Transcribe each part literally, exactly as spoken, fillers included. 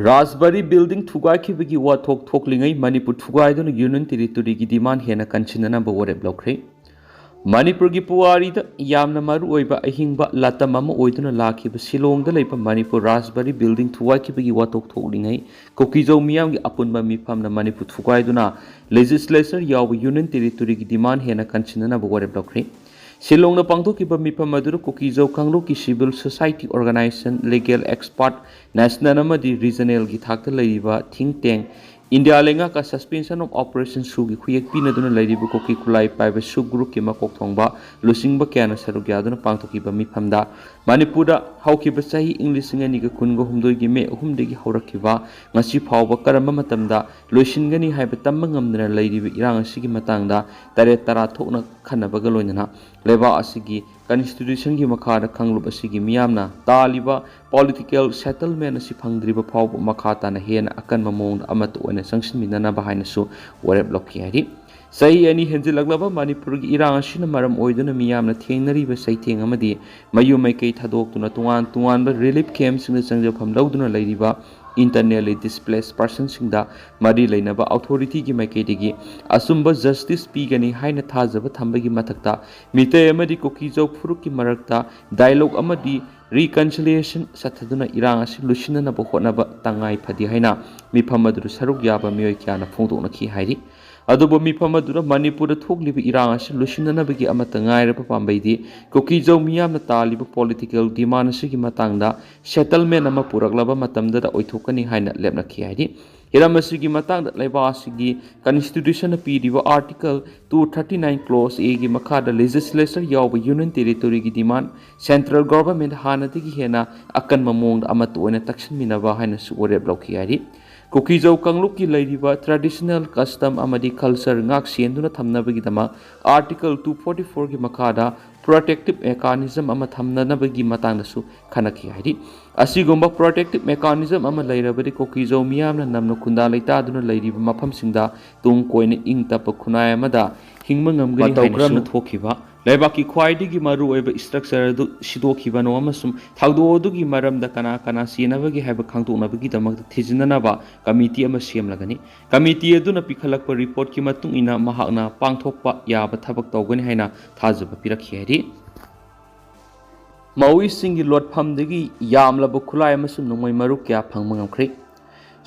ꯔꯥꯖꯕꯥꯔꯤ building ꯊꯨꯒꯥꯏꯈꯤꯕꯒꯤ ꯋꯥꯊꯣꯛ ꯊꯣꯛꯂꯤꯉꯩ Manipur ꯊꯨꯒꯥꯏꯗꯨꯅ union ꯇꯦꯔꯤꯇꯣꯔꯤꯒꯤ ꯗꯤꯃꯥꯟ ꯍꯦꯟꯅ ꯀꯟꯁꯤꯟꯅꯅꯕ ꯋꯥꯔꯦꯞ ꯂꯧꯈ꯭ꯔꯦ꯫ ꯃꯅꯤꯄꯨꯔꯒꯤ ꯄꯨꯋꯥꯔꯤꯗ ꯌꯥꯝꯅ ꯃꯔꯨꯑꯣꯏꯕ ꯑꯍꯤꯡꯕ ꯂꯥꯇꯝ ꯑꯃ ꯑꯣꯏꯗꯨꯅ ꯂꯥꯛꯈꯤꯕ ꯁꯤꯂꯣꯡꯗ ꯂꯩꯕ ꯃꯅꯤꯄꯨꯔ ꯔꯥꯖꯕꯥꯔꯤ ꯕꯤꯜꯗꯤꯡ ꯊꯨꯒꯥꯏꯈꯤꯕꯒꯤ ꯋꯥꯊꯣꯛ ꯊꯣꯛꯂꯤꯉꯩ ꯀꯨꯀꯤꯖꯧ ꯃꯤꯌꯥꯝꯒꯤ ꯑꯄꯨꯟꯕ ꯃꯤꯐꯝꯅ ꯃꯅꯤꯄꯨꯔ ꯊꯨꯒꯥꯏꯗꯨꯅ ꯂꯦꯖꯤꯁꯂꯦꯆꯔ ꯌꯥꯎꯕ ꯌꯨꯅꯤꯌꯟ ꯇꯦꯔꯤꯇꯣꯔꯤꯒꯤ ꯗꯤꯃꯥꯟ ꯍꯦꯟꯅ ꯀꯟꯁꯤꯟꯅꯅꯕ ꯋꯥꯔꯦꯞ ꯂꯧꯈ꯭ꯔꯦ꯫ ꯁꯤꯂꯣꯡꯗ ꯄꯥꯡꯊꯣꯛꯈꯤꯕ ꯃꯤꯐꯝ ꯑꯗꯨꯗ ꯀꯨꯀꯤꯖꯧ ꯀꯥꯡꯂꯨꯞꯀꯤ civil society organisation, legal expert, national ꯑꯃꯗꯤ ꯔꯤꯖꯅꯦꯜꯒꯤ ꯊꯥꯛꯇ ꯂꯩꯔꯤꯕ ꯊꯤꯡ ꯇꯦꯡ, ꯏꯟꯗꯤꯌꯥ ꯂꯩꯉꯥꯛꯀ ꯁꯁꯄꯦꯟꯁꯟ ꯑꯣꯐ ꯑꯣꯄꯔꯦꯁꯟ ꯁꯨꯒꯤ ꯈꯨꯌꯦꯛ ꯄꯤꯅꯗꯨꯅ ꯂꯩꯔꯤꯕ ꯀꯨꯀꯤ ꯈꯨꯠꯂꯥꯏ ꯄꯥꯏꯕ ꯁꯨ ꯒ꯭ꯔꯨꯞꯀꯤ ꯃꯀꯣꯛ ꯊꯣꯡꯕ ꯂꯨꯆꯤꯡꯕ ꯀꯌꯥꯅ ꯁꯔꯨꯛ ꯌꯥꯗꯨꯅ ꯄꯥꯡꯊꯣꯛꯈꯤꯕ ꯃꯤꯐꯝꯗ ꯃꯅꯤꯄꯨꯔꯗ ꯍꯧꯈꯤꯕ ꯆꯍꯤ ꯏꯪ ꯂꯤꯁꯤꯡ ꯑꯅꯤꯒ ꯀꯨꯟꯒ ꯍꯨꯝꯗꯣꯏꯒꯤ ꯃꯦ ꯑꯍꯨꯝꯗꯒꯤ ꯍꯧꯔꯛꯈꯤꯕ ꯉꯁꯤ ꯐꯥꯎꯕ ꯀꯔꯝꯕ ꯃꯇꯝꯗ ꯂꯣꯏꯁꯤꯟꯒꯅꯤ ꯍꯥꯏꯕ ꯇꯝꯕ ꯉꯝꯗꯅ ꯂꯩꯔꯤꯕ ꯏꯔꯥꯡ ꯑꯁꯤꯒꯤ ꯃꯇꯥꯡꯗ ꯇꯔꯦꯠ ꯇꯔꯥ ꯊꯣꯛꯅ ꯈꯟꯅꯕꯒ ꯂꯣꯏꯅꯅ ꯂꯩꯕꯥꯛ ꯑꯁꯤꯒꯤ ꯀꯟꯁꯇꯤꯇ꯭ꯌꯨꯁꯟꯒꯤ ꯃꯈꯥꯗ ꯀꯥꯡꯂꯨꯞ ꯑꯁꯤꯒꯤ ꯃꯤꯌꯥꯝꯅ ꯇꯥꯜꯂꯤꯕ ꯄꯣꯂꯤꯇꯤꯀꯦꯜ ꯁꯦꯇꯜꯃꯦꯟ ꯑꯁꯤ ꯐꯪꯗ꯭ꯔꯤꯕ ꯐꯥꯎꯕ ꯃꯈꯥ ꯇꯥꯅ ꯍꯦꯟꯅ ꯑꯀꯟꯕ ꯃꯑꯣꯡꯗ ꯑꯃꯠꯇ ꯑꯣꯏꯅ ꯆꯪꯁꯤꯟꯃꯤꯟꯅꯅꯕ ꯍꯥꯏꯅꯁꯨ ꯋꯥꯔꯦꯞ ꯂꯧꯈꯤ ꯍꯥꯏꯔꯤ꯫ ꯆꯍꯤ ꯑꯅꯤ ꯍꯦꯟꯖꯤꯜꯂꯛꯂꯕ ꯃꯅꯤꯄꯨꯔꯒꯤ ꯏꯔꯥꯡ ꯑꯁꯤꯅ ꯃꯔꯝ ꯑꯣꯏꯗꯨꯅ ꯃꯤꯌꯥꯝꯅ ꯊꯦꯡꯅꯔꯤꯕ ꯆꯩꯊꯦꯡ ꯑꯃꯗꯤ ꯃꯌꯨꯝ ꯃꯩꯀꯩ ꯊꯥꯗꯣꯛꯇꯨꯅ ꯇꯣꯉꯥꯟ ꯇꯣꯉꯥꯟꯕ ꯔꯤꯂꯤꯐ ꯀꯦꯝꯞꯁꯤꯡꯗ ꯆꯪꯖꯐꯝ ꯂꯧꯗꯨꯅ ꯂꯩꯔꯤꯕ ꯏꯟꯇꯔꯅꯦꯜꯂꯤ ꯗꯤꯁꯄ꯭ꯂꯦꯁ ꯄꯥꯔꯁꯟꯁꯤꯡꯗ ꯃꯔꯤ ꯂꯩꯅꯕ ꯑꯣꯊꯣꯔꯤꯇꯤꯒꯤ ꯃꯥꯏꯀꯩꯗꯒꯤ ꯑꯆꯨꯝꯕ ꯖꯁꯇꯤꯁ ꯄꯤꯒꯅꯤ ꯍꯥꯏꯅ ꯊꯥꯖꯕ ꯊꯝꯕꯒꯤ ꯃꯊꯛꯇ ꯃꯤꯇꯩ ꯑꯃꯗꯤ ꯀꯨꯀꯤꯖꯧ ꯐꯨꯔꯨꯞꯀꯤ ꯃꯔꯛꯇ ꯗꯥꯏꯂꯣꯒ ꯑꯃꯗꯤ ꯔꯤꯀꯟꯁꯤꯂꯤꯌꯦꯁꯟ ꯆꯠꯊꯗꯨꯅ ꯏꯔꯥꯡ ꯑꯁꯤ ꯂꯣꯏꯁꯤꯟꯅꯅꯕ ꯍꯣꯠꯅꯕ ꯇꯉꯥꯏ ꯐꯗꯦ ꯍꯥꯏꯅ ꯃꯤꯐꯝ ꯑꯗꯨꯗ ꯁꯔꯨꯛ ꯌꯥꯕ ꯃꯤꯑꯣꯏ ꯀꯌꯥꯅ ꯐꯣꯡꯗꯣꯛꯅꯈꯤ ꯍꯥꯏꯔꯤ꯫ ꯑꯗꯨꯕꯨ ꯃꯤꯐꯝ ꯑꯗꯨꯗ ꯃꯅꯤꯄꯨꯔꯗ ꯊꯣꯛꯂꯤꯕ ꯏꯔꯥꯡ ꯑꯁꯤ ꯂꯣꯏꯁꯤꯟꯅꯅꯕꯒꯤ ꯑꯃꯠꯇ ꯉꯥꯏꯔꯕ ꯄꯥꯝꯕꯩꯗꯤ ꯀꯨꯀꯤꯖꯧ ꯃꯤꯌꯥꯝꯅ ꯇꯥꯜꯂꯤꯕ ꯄꯣꯂꯤꯇꯤꯀꯦꯜ ꯗꯤꯃꯥꯟ ꯑꯁꯤꯒꯤ ꯃꯇꯥꯡꯗ ꯁꯦꯇꯜꯃꯦꯟ ꯑꯃ ꯄꯨꯔꯛꯂꯕ ꯃꯇꯝꯗꯗ ꯑꯣꯏꯊꯣꯛꯀꯅꯤ ꯍꯥꯏꯅ ꯂꯦꯞꯅꯈꯤ ꯍꯥꯏꯔꯤ꯫ ꯍꯤꯔꯝ ꯑꯁꯤꯒꯤ ꯃꯇꯥꯡꯗ ꯂꯩꯕꯥꯛ ꯑꯁꯤꯒꯤ ꯀꯟꯁꯇꯤꯇ꯭ꯌꯨꯁꯟꯅ ꯄꯤꯔꯤꯕ article two thirty nine close ꯑꯦꯒꯤ ꯃꯈꯥꯗ ꯂꯦꯖꯤꯁꯂꯦꯆꯔ ꯌꯥꯎꯕ ꯌꯨꯅꯤꯌꯟ ꯇꯦꯔꯤꯇꯣꯔꯤꯒꯤ ꯗꯤꯃꯥꯟ ꯁꯦꯟꯇ꯭ꯔꯦꯜ ꯒꯣꯚꯔꯟꯃꯦꯟꯠ ꯍꯥꯟꯅꯗꯒꯤ ꯍꯦꯟꯅ ꯑꯀꯟꯕ ꯃꯑꯣꯡꯗ ꯑꯃꯠꯇ ꯑꯣꯏꯅ ꯇꯛꯁꯤꯟꯃꯤꯟꯅꯕ ꯍꯥꯏꯅꯁꯨ ꯋꯥꯔꯦꯞ ꯂꯧꯈꯤ ꯍꯥꯏꯔꯤ꯫ ꯀꯨꯀꯤꯖꯧ ꯀꯥꯡꯂꯨꯞꯀꯤ ꯂꯩꯔꯤꯕ ꯇ꯭ꯔꯦꯗꯤꯁꯅꯦꯜ ꯀꯁꯇꯝ ꯑꯃꯗꯤ ꯀꯜꯆꯔ ꯉꯥꯛ ꯁꯦꯟꯗꯨꯅ ꯊꯝꯅꯕꯒꯤꯗꯃꯛ ꯑꯥꯔꯇꯤꯀꯜ ꯇꯨ ꯐꯣꯔꯇꯤ ꯐꯣꯔꯒꯤ ꯃꯈꯥꯗ protective mechanism ꯑꯃ ꯊꯝꯅꯅꯕꯒꯤ ꯃꯇꯥꯡꯗꯁꯨ ꯈꯟꯅꯈꯤ ꯍꯥꯏꯔꯤ꯫ ꯑꯁꯤꯒꯨꯝꯕ protective mechanism ꯑꯃ ꯂꯩꯔꯕꯗꯤ ꯀꯨꯀꯤꯖꯧ ꯃꯤꯌꯥꯝꯅ ꯅꯝꯅ ꯈꯨꯟꯗꯥ ꯂꯩꯇꯥꯗꯨꯅ ꯂꯩꯔꯤꯕ ꯃꯐꯝꯁꯤꯡꯗ ꯇꯨꯡ ꯀꯣꯏꯅ ꯏꯪ ꯇꯞꯄ ꯈꯨꯟꯅꯥꯏ ꯑꯃꯗ ꯍꯤꯡꯕ ꯉꯝꯒꯅꯤ ꯃꯇꯧ ꯍꯥꯏꯅꯁꯨ ꯀꯔꯝꯅ ꯊꯣꯛꯈꯤꯕ ꯂꯩꯕꯥꯛꯀꯤ ꯈ꯭ꯋꯥꯏꯗꯒꯤ ꯃꯔꯨꯑꯣꯏꯕ structure ꯑꯗꯨ ꯁꯤꯗꯣꯛꯈꯤꯕꯅꯣ ꯑꯃꯁꯨꯡ ꯊꯧꯗꯣꯛ ꯑꯗꯨꯒꯤ ꯃꯔꯝꯗ ꯀꯅꯥ ꯀꯅꯥ ꯆꯦꯟꯅꯕꯒꯦ ꯍꯥꯏꯕ ꯈꯪꯗꯣꯛꯅꯕꯒꯤꯗꯃꯛꯇ ꯊꯤꯖꯤꯟꯅꯅꯕ committee ꯑꯃ ꯁꯦꯝꯂꯒꯅꯤ꯫ Committee ꯑꯗꯨꯅ ꯄꯤꯈꯠꯂꯛꯄ report ꯀꯤ ꯃꯇꯨꯡ ꯏꯟꯅ ꯃꯍꯥꯛꯅ ꯄꯥꯡꯊꯣꯛꯄ ꯌꯥꯕ ꯊꯕꯛ ꯇꯧꯒꯅꯤ ꯍꯥꯏꯅ ꯊꯥꯖꯕ ꯄꯤꯔꯛꯈꯤ ꯍꯥꯏꯔꯤ꯫ ꯃꯥꯋꯤꯁꯤꯡꯒꯤ ꯂꯣꯠꯐꯝꯗꯒꯤ ꯌꯥꯝꯂꯕ ꯈꯨꯠꯂꯥꯏ ꯑꯃꯁꯨꯡ ꯅꯣꯡꯃꯩ ꯃꯔꯨ ꯀꯌꯥ ꯐꯪꯕ ꯉꯝꯈ꯭ꯔꯦ꯫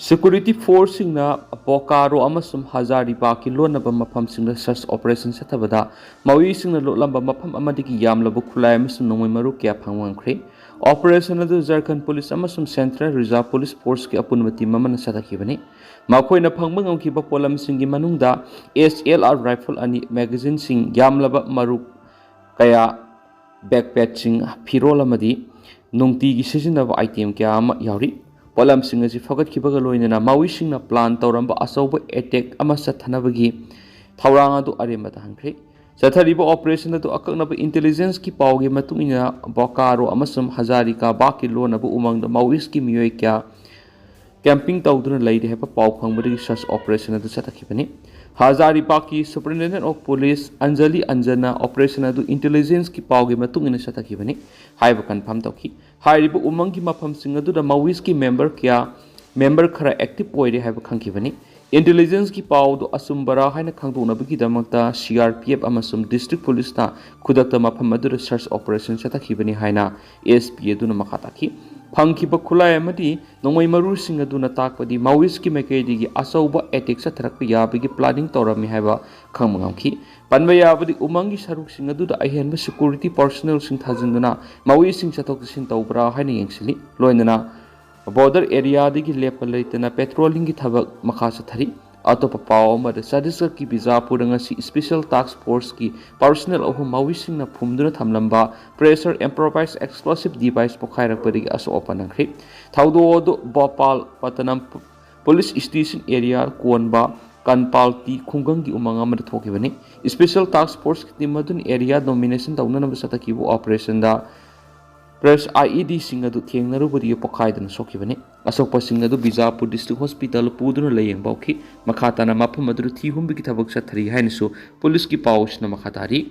Security force ꯁꯤꯡꯅ ꯕꯣꯀꯥꯔꯣ ꯑꯃꯁꯨꯡ ꯍꯖꯥꯔꯤꯕꯥꯒꯀꯤ ꯂꯣꯟꯅꯕ ꯃꯐꯝꯁꯤꯡꯗ search operation ꯆꯠꯊꯕꯗ ꯃꯥꯋꯤꯁꯤꯡꯅ ꯂꯣꯠꯂꯝꯕ ꯃꯐꯝ ꯑꯃꯗꯒꯤ ꯌꯥꯝꯂꯕ ꯈꯨꯠꯂꯥꯏ ꯑꯃꯁꯨꯡ ꯅꯣꯡꯃꯩ ꯃꯔꯨ ꯀꯌꯥ ꯐꯪꯕ ꯉꯝꯈ꯭ꯔꯦ꯫ Operation ꯑꯗꯨ ꯖꯔꯈꯟ police ꯑꯃꯁꯨꯡ Central Reserve Police Force ꯀꯤ ꯑꯄꯨꯟꯕ team ꯑꯃꯅ ꯆꯠꯊꯈꯤꯕꯅꯤ꯫ ꯃꯈꯣꯏꯅ ꯐꯪꯕ ꯉꯝꯈꯤꯕ ꯄꯣꯠꯂꯝꯁꯤꯡꯒꯤ ꯃꯅꯨꯡꯗ S L R rifle ꯑꯅꯤ, magazine ꯁꯤꯡ ꯌꯥꯝꯂꯕ ꯃꯔꯨ ꯀꯌꯥ, backpack ꯁꯤꯡ, ꯐꯤꯔꯣꯜ ꯑꯃꯗꯤ ꯅꯨꯡꯇꯤꯒꯤ ꯁꯤꯖꯤꯟꯅꯕ item ꯀꯌꯥ ꯑꯃ ꯌꯥꯎꯔꯤ꯫ ꯄꯣꯠꯂꯝꯁꯤꯡ ꯑꯁꯤ ꯐꯒꯠꯈꯤꯕꯒ ꯂꯣꯏꯅꯅ ꯃꯥꯋꯤꯁꯤꯡꯅ plan ꯇꯧꯔꯝꯕ ꯑꯆꯧꯕ attack ꯑꯃ ꯆꯠꯊꯅꯕꯒꯤ ꯊꯧꯔꯥꯡ ꯑꯗꯨ ꯑꯔꯦꯝꯕꯗ ꯍꯟꯈ꯭ꯔꯦ꯫ ꯆꯠꯊꯔꯤꯕ operation ꯑꯗꯨ ꯑꯀꯛꯅꯕ intelligence ꯀꯤ ꯄꯥꯎꯒꯤ ꯃꯇꯨꯡ ꯏꯟꯅ ꯕꯣꯀꯥꯔꯣ ꯑꯃꯁꯨꯡ ꯍꯖꯥꯔꯤꯕꯥꯒꯀꯤ ꯂꯣꯟꯅꯕ ꯎꯃꯪꯗ ꯃꯥꯋꯤꯁꯀꯤ ꯃꯤꯑꯣꯏ ꯀꯌꯥ camping ꯇꯧꯗꯨꯅ ꯂꯩꯔꯤ ꯍꯥꯏꯕ ꯄꯥꯎ ꯐꯪꯕꯗꯒꯤ search operation ꯑꯗꯨ ꯆꯠꯊꯈꯤꯕꯅꯤ꯫ ꯍꯖꯥꯔꯤꯕꯥꯒꯀꯤ Superintendent of Police Anjali ꯑꯟꯖꯟꯅ operation ꯑꯗꯨ intelligence ꯀꯤ ꯄꯥꯎꯒꯤ ꯃꯇꯨꯡ ꯏꯟꯅ ꯆꯠꯊꯈꯤꯕꯅꯤ ꯍꯥꯏꯕ confirm ꯇꯧꯈꯤ꯫ ꯍꯥꯏꯔꯤꯕ ꯎꯃꯪꯒꯤ ꯃꯐꯝꯁꯤꯡ ꯑꯗꯨꯗ ꯃꯥꯋꯤꯁꯀꯤ member ꯀꯌꯥ, member ꯈꯔ active ꯑꯣꯏꯔꯤ ꯍꯥꯏꯕ ꯈꯪꯈꯤꯕꯅꯤ꯫ Intelligence ꯀꯤ ꯄꯥꯎ ꯑꯗꯨ ꯑꯆꯨꯝꯕꯔꯥ ꯍꯥꯏꯅ ꯈꯪꯗꯣꯛꯅꯕꯒꯤꯗꯃꯛꯇ C R P F ꯑꯃꯁꯨꯡ district police ꯅ ꯈꯨꯗꯛꯇ ꯃꯐꯝ ꯑꯗꯨꯗ search operation ꯆꯠꯊꯈꯤꯕꯅꯤ ꯍꯥꯏꯅ S P ꯑꯗꯨꯅ ꯃꯈꯥ ꯇꯥꯈꯤ꯫ ꯐꯪꯈꯤꯕ ꯈꯨꯠꯂꯥꯏ ꯑꯃꯗꯤ ꯅꯣꯡꯃꯩ ꯃꯔꯨꯁꯤꯡ ꯑꯗꯨꯅ ꯇꯥꯛꯄꯗꯤ ꯃꯥꯋꯤꯁꯀꯤ ꯃꯥꯏꯀꯩꯗꯒꯤ ꯑꯆꯧꯕ attack ꯆꯠꯊꯔꯛꯄ ꯌꯥꯕꯒꯤ planning ꯇꯧꯔꯝꯃꯤ ꯍꯥꯏꯕ ꯈꯪꯕ ꯉꯝꯈꯤ꯫ ꯄꯟꯕ ꯌꯥꯕꯗꯤ ꯎꯃꯪꯒꯤ ꯁꯔꯨꯛꯁꯤꯡ ꯑꯗꯨꯗ ꯑꯍꯦꯟꯕ security personnel ꯁꯤꯡ ꯊꯥꯖꯤꯟꯗꯨꯅ ꯃꯥꯋꯤꯁꯤꯡ ꯆꯠꯊꯣꯛ ꯆꯠꯁꯤꯟ ꯇꯧꯕ꯭ꯔꯥ ꯍꯥꯏꯅ ꯌꯦꯡꯁꯤꯜꯂꯤ꯫ ꯂꯣꯏꯅꯅ border area ꯗꯒꯤ ꯂꯦꯞꯄ ꯂꯩꯇꯅ patrolling ꯒꯤ ꯊꯕꯛ ꯃꯈꯥ ꯆꯠꯊꯔꯤ꯫ ꯑꯇꯣꯞꯄ ꯄꯥꯎ ꯑꯃꯗ, ꯆꯇꯤꯁꯒꯔꯀꯤ ꯕꯤꯖꯥꯄꯨꯔꯗ ꯉꯁꯤ special task force ꯀꯤ personnel ꯑꯍꯨꯝ ꯃꯥꯋꯤꯁꯤꯡꯅ ꯐꯨꯝꯗꯨꯅ ꯊꯝꯂꯝꯕ pressure improvised explosive device ꯄꯣꯈꯥꯏꯔꯛꯄꯗꯒꯤ ꯑꯁꯣꯛ ꯑꯄꯟ ꯅꯪꯈ꯭ꯔꯦ꯫ ꯊꯧꯗꯣꯛ ꯑꯗꯨ ꯚꯣꯄꯥꯜ ꯄꯇꯅꯝ police station area ꯀꯣꯟꯕ ꯀꯟꯄꯥꯜꯇꯤ ꯈꯨꯡꯒꯪꯒꯤ ꯎꯃꯪ ꯑꯃꯗ ꯊꯣꯛꯈꯤꯕꯅꯤ꯫ Special Task Force team ꯑꯗꯨꯅ area domination ꯇꯧꯅꯅꯕ ꯆꯠꯊꯈꯤꯕ operation ꯗ ꯄ꯭ꯔꯦꯁ ꯑꯥꯏ ꯏ ꯗꯤꯁꯤꯡ ꯑꯗꯨ ꯊꯦꯡꯅꯔꯨꯕꯗꯒꯤ ꯄꯣꯈꯥꯏꯗꯨꯅ ꯁꯣꯛꯈꯤꯕꯅꯤ꯫ ꯑꯁꯣꯛꯄꯁꯤꯡ ꯑꯗꯨ ꯕꯤꯖꯥꯄꯨꯔ ꯗꯤꯁꯇ꯭ꯔꯤꯛ ꯍꯣꯁꯄꯤꯇꯥꯜꯗ ꯄꯨꯗꯨꯅ ꯂꯥꯌꯦꯡꯕ ꯍꯧꯈꯤ꯫ ꯃꯈꯥ ꯇꯥꯅ ꯃꯐꯝ ꯑꯗꯨꯗ ꯊꯤ ꯍꯨꯝꯕꯒꯤ ꯊꯕꯛ ꯆꯠꯊꯔꯤ ꯍꯥꯏꯅꯁꯨ ꯄꯨꯂꯤꯁꯀꯤ ꯄꯥꯎꯁꯤꯅ ꯃꯈꯥ ꯇꯥꯔꯤ꯫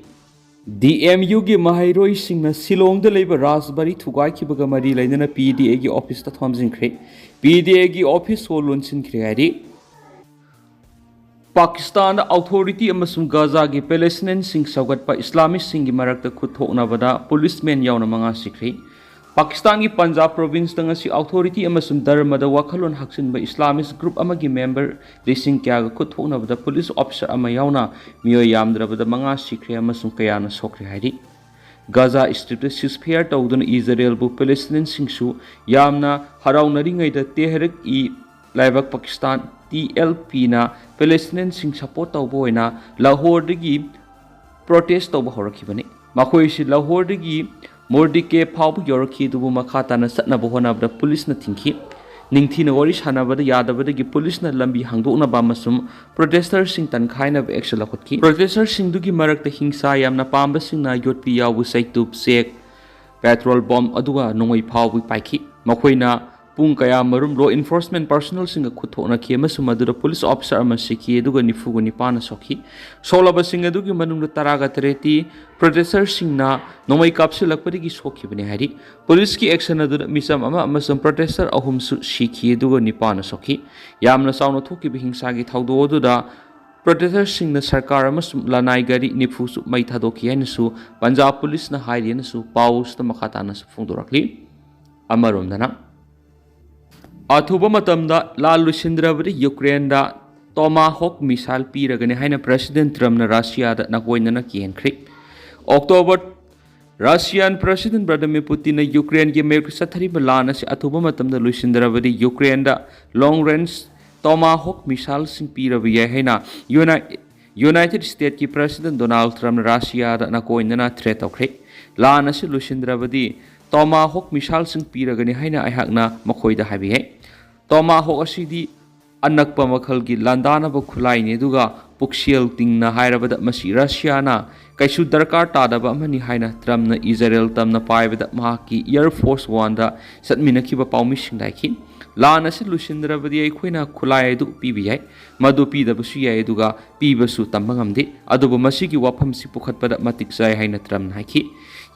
ꯗꯤ ꯑꯦꯝ ꯌꯨꯒꯤ ꯃꯍꯩꯔꯣꯏꯁꯤꯡꯅ ꯁꯤꯂꯣꯡꯗ ꯂꯩꯕ ꯔꯥꯖꯕꯥꯔꯤ ꯊꯨꯒꯥꯏꯈꯤꯕꯒ ꯃꯔꯤ ꯂꯩꯅꯅ ꯄꯤ ꯗꯤ ꯑꯦꯒꯤ ꯑꯣꯐꯤꯁꯇ ꯊꯣꯝꯖꯤꯟꯈ꯭ꯔꯦ꯫ ꯄꯤ ꯗꯤ ꯑꯦꯒꯤ ꯑꯣꯐꯤꯁ ꯍꯣꯜ ꯂꯣꯟꯁꯤꯟꯈ꯭ꯔꯦ ꯍꯥꯏꯔꯤ꯫ ꯄꯥꯀꯤꯁꯇꯥꯟꯗ ꯑꯣꯊꯣꯔꯤꯇꯤ ꯑꯃꯁꯨꯡ ꯒꯥꯖꯥꯒꯤ ꯄꯦꯂꯦꯁꯇꯤꯅꯤꯌꯟꯁꯤꯡ ꯁꯧꯒꯠꯄ ꯏꯁꯂꯥꯃꯤꯁꯁꯤꯡꯒꯤ ꯃꯔꯛꯇ ꯈꯨꯠ ꯊꯣꯛꯅꯕꯗ ꯄꯨꯂꯤꯁꯃꯦꯟ ꯌꯥꯎꯅ ꯃꯉꯥ ꯁꯤꯈ꯭ꯔꯦ꯫ ꯄꯥꯀꯤꯁꯇꯥꯟꯒꯤ ꯄꯟꯖꯥꯕ ꯄ꯭ꯔꯣꯚꯤꯟꯁꯇ ꯉꯁꯤ ꯑꯣꯊꯣꯔꯤꯇꯤ ꯑꯃꯁꯨꯡ ꯙꯔꯃꯗ ꯋꯥꯈꯜꯂꯣꯟ ꯍꯥꯛꯆꯤꯟꯕ ꯏꯁꯂꯥꯃꯤꯁ ꯒ꯭ꯔꯨꯞ ꯑꯃꯒꯤ ꯃꯦꯝꯕꯔ ꯂꯤꯁꯤꯡ ꯀꯌꯥꯒ ꯈꯨꯠ ꯊꯣꯛꯅꯕꯗ ꯄꯨꯂꯤꯁ ꯑꯣꯐꯤꯁꯔ ꯑꯃ ꯌꯥꯎꯅ ꯃꯤꯑꯣꯏ ꯌꯥꯝꯗ꯭ꯔꯕꯗ ꯃꯉꯥ ꯁꯤꯈ꯭ꯔꯦ ꯑꯃꯁꯨꯡ ꯀꯌꯥꯅ ꯁꯣꯛꯈ꯭ꯔꯦ ꯍꯥꯏꯔꯤ꯫ ꯒꯥꯖꯥ ꯁ꯭ꯇ꯭ꯔꯤꯞꯇ ceasefire ꯇꯧꯗꯨꯅ ꯏꯖꯔꯦꯜꯕꯨ ꯄꯦꯂꯦꯁꯇꯤꯅꯤꯌꯟꯁꯤꯡꯁꯨ ꯌꯥꯝꯅ ꯍꯔꯥꯎꯅꯔꯤꯉꯩꯗ ꯇꯦꯍꯔꯤꯛ ꯏ ꯂꯥꯏꯕꯛ ꯄꯥꯀꯤꯁꯇꯥꯟ, ꯇꯤ ꯑꯦꯜ ꯄꯤꯅ ꯄꯦꯂꯦꯁꯇꯤꯅꯤꯌꯟꯁꯤꯡ ꯁꯄꯣꯔꯠ ꯇꯧꯕ ꯑꯣꯏꯅ ꯂꯥꯍꯣꯔꯗꯒꯤ ꯄ꯭ꯔꯣꯇꯦꯁ ꯇꯧꯕ ꯍꯧꯔꯛꯈꯤꯕꯅꯤ꯫ ꯃꯈꯣꯏꯁꯤ ꯂꯥꯍꯣꯔꯗꯒꯤ ꯃꯣꯔꯗꯤꯀꯦ ꯐꯥꯎꯕ ꯌꯧꯔꯛꯈꯤ, ꯑꯗꯨꯕꯨ ꯃꯈꯥ ꯇꯥꯅ ꯆꯠꯅꯕ ꯍꯣꯠꯅꯕꯗ ꯄꯨꯂꯤꯁꯅ ꯊꯤꯡꯈꯤ꯫ ꯅꯤꯡꯊꯤꯅ ꯋꯥꯔꯤ ꯁꯥꯟꯅꯕꯗ ꯌꯥꯗꯕꯗꯒꯤ ꯄꯨꯂꯤꯁꯅ ꯂꯝꯕꯤ ꯍꯥꯡꯗꯣꯛꯅꯕ ꯑꯃꯁꯨꯡ ꯄ꯭ꯔꯣꯇꯦꯁꯇꯔꯁꯤꯡ ꯇꯟꯈꯥꯏꯅꯕ action ꯂꯧꯈꯠꯈꯤ꯫ ꯄ꯭ꯔꯣꯇꯦꯁꯇꯔꯁꯤꯡꯗꯨꯒꯤ ꯃꯔꯛꯇ ꯍꯤꯡꯁꯥ ꯌꯥꯝꯅ ꯄꯥꯝꯕꯁꯤꯡꯅ ꯌꯣꯠꯄꯤ ꯌꯥꯎꯕ ꯆꯩꯇꯨꯞ, ꯆꯦꯛ, ꯄꯦꯇ꯭ꯔꯣꯜ ꯕꯣꯝ, ꯑꯗꯨꯒ ꯅꯣꯡꯃꯩ ꯐꯥꯎꯕ ꯄꯥꯏꯈꯤ꯫ ꯃꯈꯣꯏꯅ ꯄꯨꯡ ꯀꯌꯥ ꯃꯔꯨꯝ law enforcement personnelꯁꯤꯡꯒ ꯈꯨꯠ ꯊꯣꯛꯅꯈꯤ ꯑꯃꯁꯨꯡ ꯃꯗꯨꯗ ꯄꯨꯂꯤꯁ ꯑꯣꯐꯤꯁꯔ ꯑꯃ ꯁꯤꯈꯤ, ꯑꯗꯨꯒ ꯅꯤꯐꯨꯒ ꯅꯤꯄꯥꯟꯅ ꯁꯣꯛꯈꯤ꯫ ꯁꯣꯛꯂꯕꯁꯤꯡ ꯑꯗꯨꯒꯤ ꯃꯅꯨꯡꯗ ꯇꯔꯥꯒ ꯇꯔꯦꯠꯇꯤ ꯄ꯭ꯔꯣꯇꯦꯁꯇꯔꯁꯤꯡꯅ ꯅꯣꯡꯃꯩ ꯀꯥꯞꯁꯤꯜꯂꯛꯄꯗꯒꯤ ꯁꯣꯛꯈꯤꯕꯅꯤ ꯍꯥꯏꯔꯤ꯫ ꯄꯨꯂꯤꯁꯀꯤ action ꯑꯗꯨꯗ ꯃꯤꯆꯝ ꯑꯃ ꯑꯃꯁꯨꯡ ꯄ꯭ꯔꯣꯇꯦꯁꯇꯔ ꯑꯍꯨꯝꯁꯨ ꯁꯤꯈꯤ, ꯑꯗꯨꯒ ꯅꯤꯄꯥꯟꯅ ꯁꯣꯛꯈꯤ꯫ ꯌꯥꯝꯅ ꯆꯥꯎꯅ ꯊꯣꯛꯈꯤꯕ ꯍꯤꯡꯁꯥꯒꯤ ꯊꯧꯗꯣꯛ ꯑꯗꯨꯗ ꯄ꯭ꯔꯣꯇꯦꯁꯇꯔꯁꯤꯡꯅ ꯁꯔꯀꯥꯔ ꯑꯃꯁꯨꯡ ꯂꯅꯥꯏ ꯒꯥꯔꯤ ꯅꯤꯐꯨꯁꯨ ꯃꯩ ꯊꯥꯗꯣꯛꯈꯤ ꯍꯥꯏꯅꯁꯨ ꯄꯟꯖꯥꯕ ꯄꯨꯂꯤꯁꯅ ꯍꯥꯏꯔꯤ ꯍꯥꯏꯅꯁꯨ ꯄꯥꯎꯁꯤꯗ ꯃꯈꯥ ꯇꯥꯅꯁꯨ ꯐꯣꯡꯗꯣꯔꯛꯂꯤ꯫ ꯑꯃꯔꯣꯝꯗꯅ, ꯑꯊꯨꯕ ꯃꯇꯝꯗ ꯂꯥꯟ ꯂꯣꯏꯁꯤꯟꯗ꯭ꯔꯕꯗꯤ ꯌꯨꯀ꯭ꯔꯦꯟꯗ ꯇꯣꯃꯥꯍꯣꯛ ꯃꯤꯁꯥꯏꯜ ꯄꯤꯔꯒꯅꯤ ꯍꯥꯏꯅ ꯄ꯭ꯔꯦꯁꯤꯗꯦꯟ ꯇ꯭ꯔꯝꯞꯅ ꯔꯁꯤꯌꯥꯗ ꯅꯥꯀꯣꯏꯅꯅ ꯀꯤꯍꯟꯈ꯭ꯔꯦ꯫ ꯑꯣꯛꯇꯣꯕꯔ, ꯔꯁꯤꯌꯥꯟ ꯄ꯭ꯔꯦꯁꯤꯗꯦꯟ ꯚ꯭ꯂꯥꯗꯤꯃꯤꯔ ꯄꯨꯇꯤꯟꯅ ꯌꯨꯀ꯭ꯔꯦꯟꯒꯤ ꯃꯥꯌꯣꯛꯇ ꯆꯠꯊꯔꯤꯕ ꯂꯥꯟ ꯑꯁꯤ ꯑꯊꯨꯕ ꯃꯇꯝꯗ ꯂꯣꯏꯁꯤꯟꯗ꯭ꯔꯕꯗꯤ ꯌꯨꯀ꯭ꯔꯦꯟꯗ long range ꯇꯣꯃꯥꯍꯣꯛ ꯃꯤꯁꯥꯏꯜꯁꯤꯡ ꯄꯤꯔꯕ ꯌꯥꯏ ꯍꯥꯏꯅ ꯌꯨꯅꯥꯏ-, ꯌꯨꯅꯥꯏꯇꯦꯗ ꯁ꯭ꯇꯦꯠꯀꯤ ꯄ꯭ꯔꯦꯁꯤꯗꯦꯟ ꯗꯣꯅꯥꯜꯗ ꯇ꯭ꯔꯝꯞꯅ ꯔꯁꯤꯌꯥꯗ ꯅꯥꯀꯣꯏꯅꯅ threat ꯇꯧꯈ꯭ꯔꯦ꯫ ꯂꯥꯟ ꯑꯁꯤ ꯂꯣꯏꯁꯤꯟꯗ꯭ꯔꯕꯗꯤ ꯇꯣꯃꯥꯍꯣꯛ ꯃꯤꯁꯥꯏꯜꯁꯤꯡ ꯄꯤꯔꯒꯅꯤ ꯍꯥꯏꯅ ꯑꯩꯍꯥꯛꯅ ꯃꯈꯣꯏꯗ ꯍꯥꯏꯕ ꯌꯥꯏ꯫ ꯇꯣꯃꯥꯍꯣꯛ ꯑꯁꯤꯗꯤ ꯑꯅꯛꯄ ꯃꯈꯜꯒꯤ ꯂꯥꯟꯗꯥꯅꯕ ꯈꯨꯠꯂꯥꯏꯅꯤ, ꯑꯗꯨꯒ ꯄꯨꯛꯁꯦꯜ ꯇꯤꯡꯅ ꯍꯥꯏꯔꯕꯗ ꯃꯁꯤ ꯔꯁꯤꯌꯥꯅ ꯀꯩꯁꯨ ꯗꯔꯀꯥꯔ ꯇꯥꯗꯕ ꯑꯃꯅꯤ ꯍꯥꯏꯅ ꯇ꯭ꯔꯝꯞꯅ ꯏꯖꯔꯦꯜ ꯇꯝꯅ ꯄꯥꯏꯕꯗ ꯃꯍꯥꯛꯀꯤ Air Force Oneꯗ ꯆꯠꯃꯤꯟꯅꯈꯤꯕ ꯄꯥꯎꯃꯤꯁꯤꯡꯗ ꯍꯥꯏꯈꯤ꯫ ꯂꯥꯟ ꯑꯁꯤ ꯂꯣꯏꯁꯤꯟꯗ꯭ꯔꯕꯗꯤ ꯑꯩꯈꯣꯏꯅ ꯈꯨꯠꯂꯥꯏ ꯑꯗꯨ ꯄꯤꯕ ꯌꯥꯏ, ꯃꯗꯨ ꯄꯤꯗꯕꯁꯨ ꯌꯥꯏ, ꯑꯗꯨꯒ ꯄꯤꯕꯁꯨ ꯇꯝꯕ ꯉꯝꯗꯦ꯫ ꯑꯗꯨꯕꯨ ꯃꯁꯤꯒꯤ ꯋꯥꯐꯝꯁꯤ ꯄꯨꯈꯠꯄꯗ ꯃꯇꯤꯛ ꯆꯥꯏ ꯍꯥꯏꯅ ꯇ꯭ꯔꯝꯞꯅ ꯍꯥꯏꯈꯤ꯫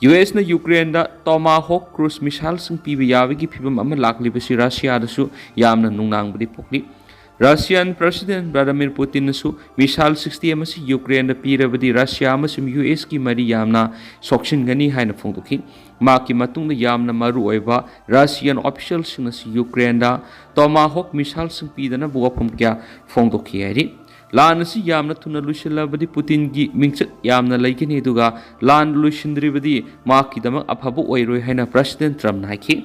ꯌꯨ ꯑꯦꯁꯅ ꯌꯨꯀ꯭ꯔꯦꯟꯗ Tomahawk cruise missileꯁꯤꯡ ꯄꯤꯕ ꯌꯥꯕꯒꯤ ꯐꯤꯚꯝ ꯑꯃ ꯂꯥꯛꯂꯤꯕꯁꯤ ꯔꯁꯤꯌꯥꯗꯁꯨ ꯌꯥꯝꯅ ꯅꯨꯡꯅꯥꯡꯕꯗꯤ ꯄꯣꯛꯂꯤ꯫ ꯔꯁꯤꯌꯥꯟ ꯄ꯭ꯔꯁꯤꯗꯦꯟ ꯚ꯭ꯂꯥꯗꯤꯃꯤꯔ ꯄꯨꯇꯤꯟꯅꯁꯨ missile system ꯑꯁꯤ ꯌꯨꯀ꯭ꯔꯦꯟꯗ ꯄꯤꯔꯕꯗꯤ ꯔꯁꯤꯌꯥ ꯑꯃꯁꯨꯡ ꯌꯨ ꯑꯦꯁꯀꯤ ꯃꯔꯤ ꯌꯥꯝꯅ ꯁꯣꯛꯆꯤꯟꯒꯅꯤ ꯍꯥꯏꯅ ꯐꯣꯡꯗꯣꯛꯈꯤ꯫ ꯃꯍꯥꯛꯀꯤ ꯃꯇꯨꯡꯗ ꯌꯥꯝꯅ ꯃꯔꯨꯑꯣꯏꯕ ꯔꯁꯤꯌꯥꯟ ꯑꯣꯐꯤꯁꯤꯌꯦꯜꯁꯤꯡꯅꯁꯨ ꯌꯨꯀ꯭ꯔꯦꯟꯗ Tomahawk missileꯁꯤꯡ ꯄꯤꯗꯅꯕ ꯋꯥꯐꯝ ꯀꯌꯥ ꯐꯣꯡꯗꯣꯛꯈꯤ ꯍꯥꯏꯔꯤ꯫ ꯂꯥꯟ ꯑꯁꯤ ꯌꯥꯝꯅ ꯊꯨꯅ ꯂꯣꯏꯁꯤꯜꯂꯕꯗꯤ ꯄꯨꯇꯤꯟꯒꯤ ꯃꯤꯡꯆꯠ ꯌꯥꯝꯅ ꯂꯩꯒꯅꯤ, ꯑꯗꯨꯒ ꯂꯥꯟ ꯂꯣꯏꯁꯤꯟꯗ꯭ꯔꯤꯕꯗꯤ ꯃꯍꯥꯛꯀꯤꯗꯃꯛ ꯑꯐꯕ ꯑꯣꯏꯔꯣꯏ ꯍꯥꯏꯅ ꯄ꯭ꯔꯁꯤꯗꯦꯟ ꯇ꯭ꯔꯝꯞꯅ ꯍꯥꯏꯈꯤ꯫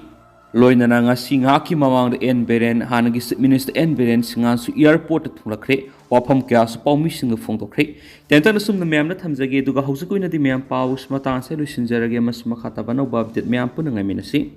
ꯂꯣꯏꯅꯅ ꯉꯁꯤ ꯉꯥꯏꯍꯥꯛꯀꯤ ꯃꯃꯥꯡꯗ ꯑꯦꯟ ꯕꯤꯔꯦꯟ, ꯍꯥꯟꯅꯒꯤ ꯆꯤꯐ ꯃꯤꯅꯤꯁꯇꯔ ꯑꯦꯟ ꯕꯤꯔꯦꯟ ꯁꯤꯡꯍꯁꯨ ꯑꯦꯌꯥꯔꯄꯣꯔꯠꯇ ꯊꯨꯡꯂꯛꯈ꯭ꯔꯦ꯫ ꯋꯥꯐꯝ ꯀꯌꯥꯁꯨ ꯄꯥꯎꯃꯤꯁꯤꯡꯗ ꯐꯣꯡꯗꯣꯛꯈ꯭ꯔꯦ꯫ ꯇꯦꯟꯇꯛꯅ ꯁꯨꯝꯅ ꯃꯌꯥꯝꯗ ꯊꯝꯖꯒꯦ, ꯑꯗꯨꯒ ꯍꯧꯖꯤꯛꯀꯤ ꯑꯣꯏꯅꯗꯤ ꯃꯌꯥꯝ ꯄꯥꯎ ꯃꯇꯥꯡ ꯑꯁꯤꯗ ꯂꯣꯏꯁꯤꯟꯖꯔꯒꯦ꯫ ꯃꯁꯤ ꯃꯈꯥ ꯇꯥꯕ ꯑꯅꯧꯕ ꯑꯞꯗꯦꯠ ꯃꯌꯥꯝ ꯄꯨꯟꯅ ꯉꯥꯏꯃꯤꯟꯅꯁꯤ꯫